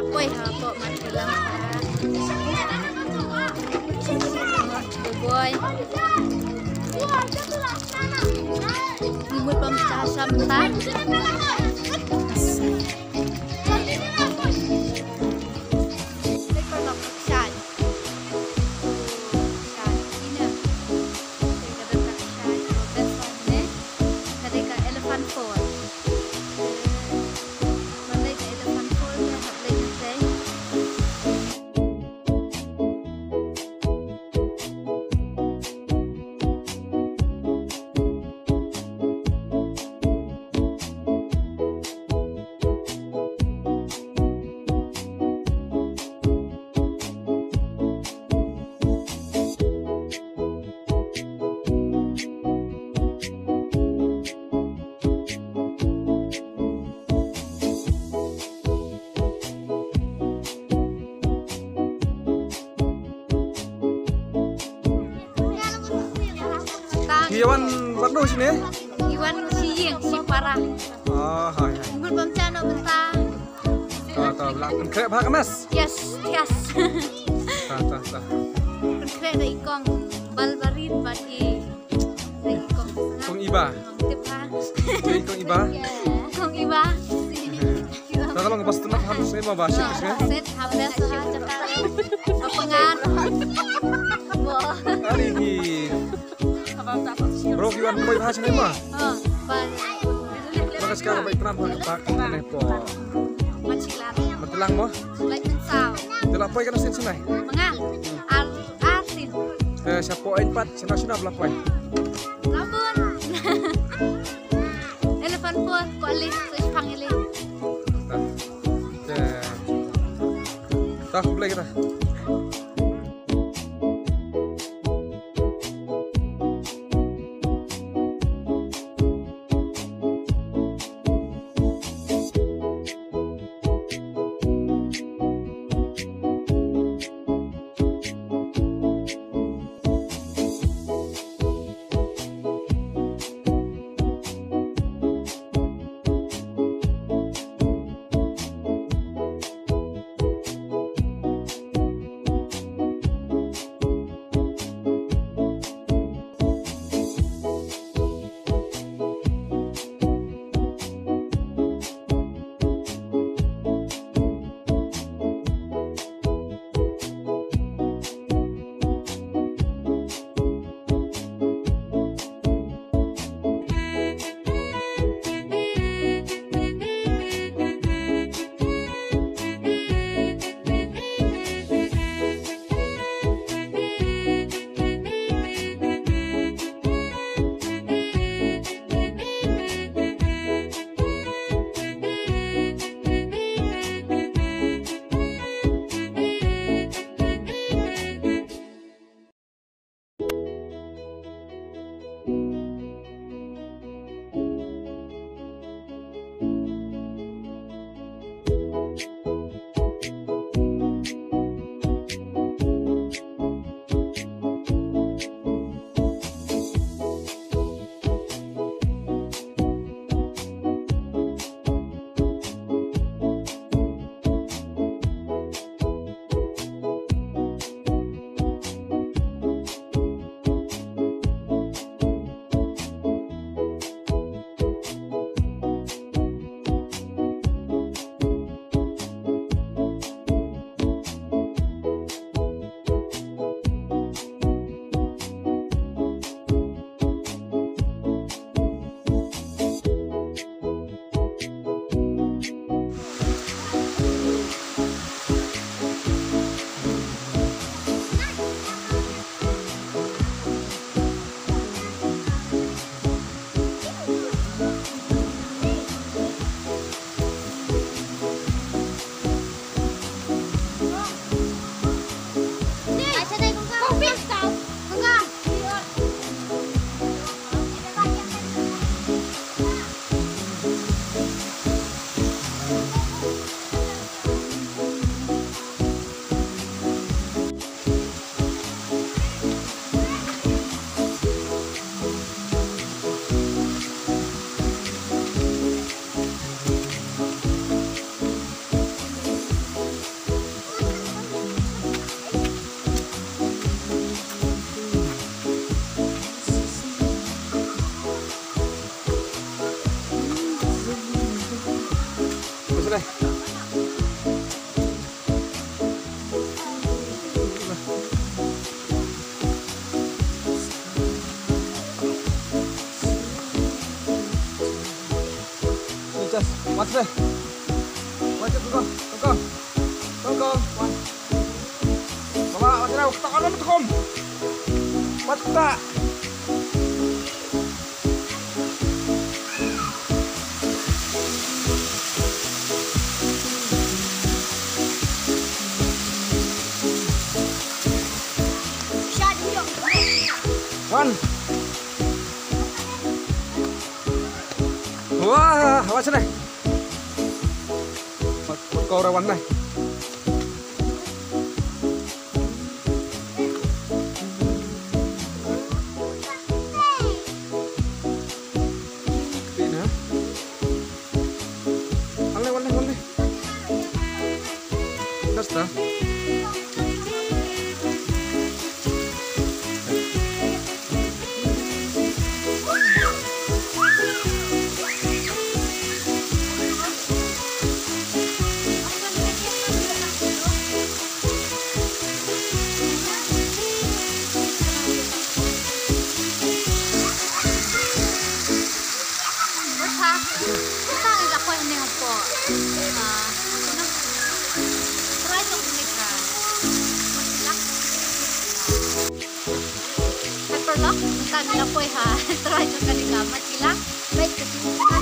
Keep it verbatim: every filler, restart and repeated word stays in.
Poi hapoh Martylang. Good boy. Ngi mut bam sha sham ta. Iwan Barno sini? Iwan Siying, Sipara. Ah, hai, hai. Iwan Bamchano Benta. Ta, ta, bla, kan krep ha kamas? Yes, yes. Ta, ta, ta. Kan krep da ikong balbarin bad i. Kong Iba. Tip ha. Kong Iba. Kong Iba. Tara long bas tenang ham sema ba sih. Set ha bas ha cakar. Apangan. Bo. Ari di. Bro, kiwan koi bha sini ma. Oh, bas. Maka sekarang baik tenang ha pak ne po. Machilan. Matilang mo. Baik tensau. Tela poi kana sin sinai. Mangal. Al asin. Eh, siapa empat? Sina sina belapoi. Lapun. Elephant pun kuali, terus panggil. Te. Tah, boleh kita. Watch deh. Watch it, go, go, go. Go, go. One. Baba, watch it, tak on, tak on. Watch it, tak. One. Wah, watch it. Watch, watch, go, one, deh. Pina. Wale, wale, wale. Basta. Pepper lock, ngi la poi ha trai jong ka Lila, ma sila peit ka jingkha